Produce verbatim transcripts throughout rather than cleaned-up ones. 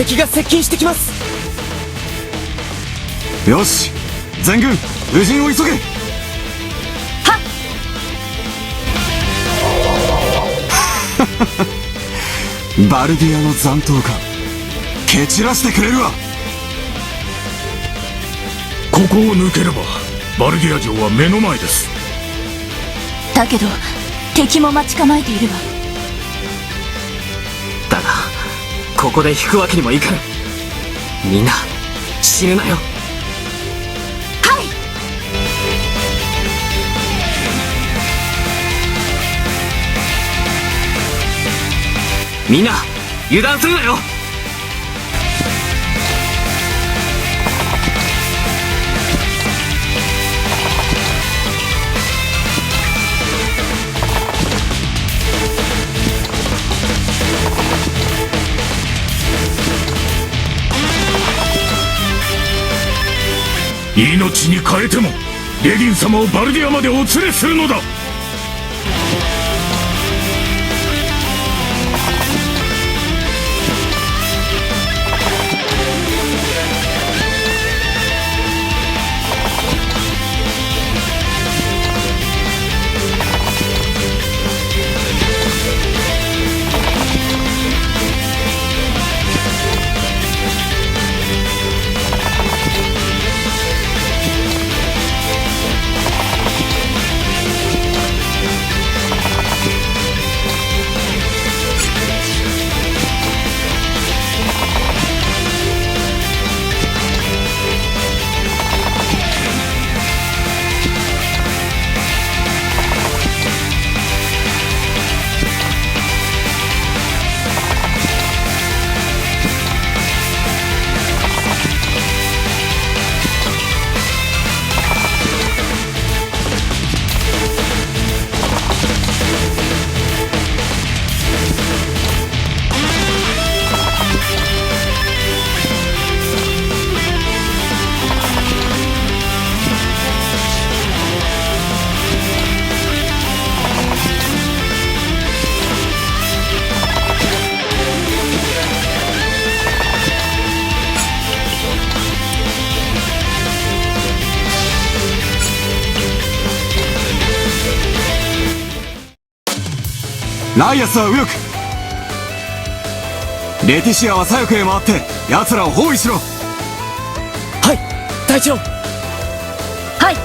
敵が接近してきます。よし、全軍、右陣を急げ。はっ。バルディアの残党か。蹴散らしてくれるわ。ここを抜ければ、バルディア城は目の前です。だけど、敵も待ち構えているわ。だが、ここで引くわけにもいかぬ。みんな、死ぬなよ。はい。みんな、油断するなよ。命に代えても、レディン様をバルディアまでお連れするのだ。ライアスは右翼、レティシアは左翼へ回って、奴らを包囲しろ。はい、隊長。はい。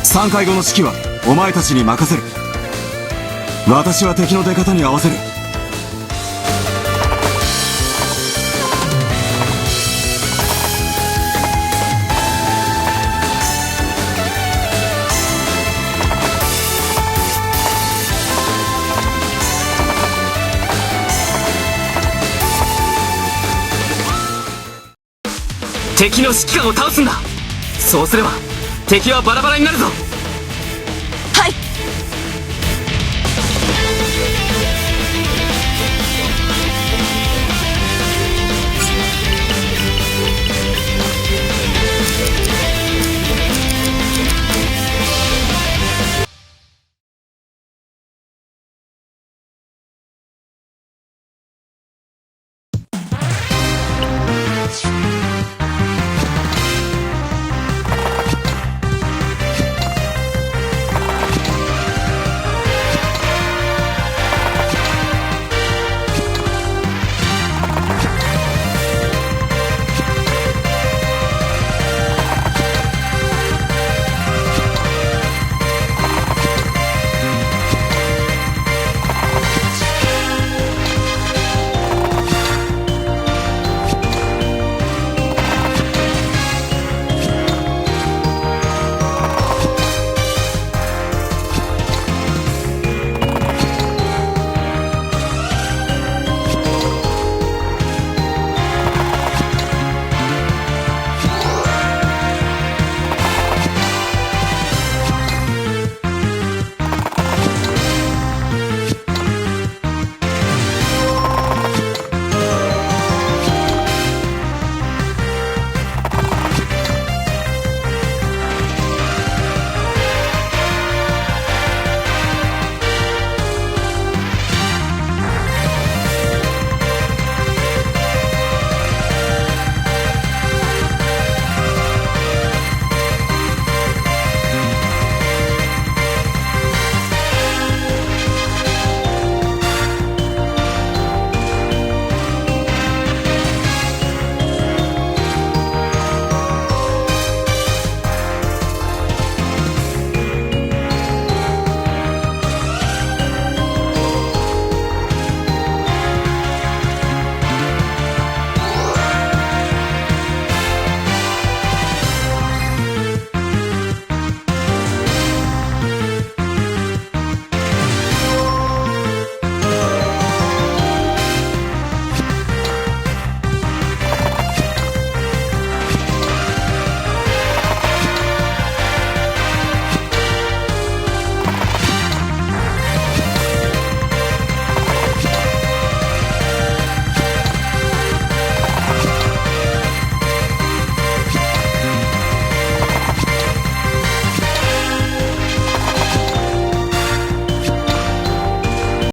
さんかいごの指揮はお前たちに任せる。私は敵の出方に合わせる。敵の指揮官を倒すんだ。そうすれば、敵はバラバラになるぞ。はい。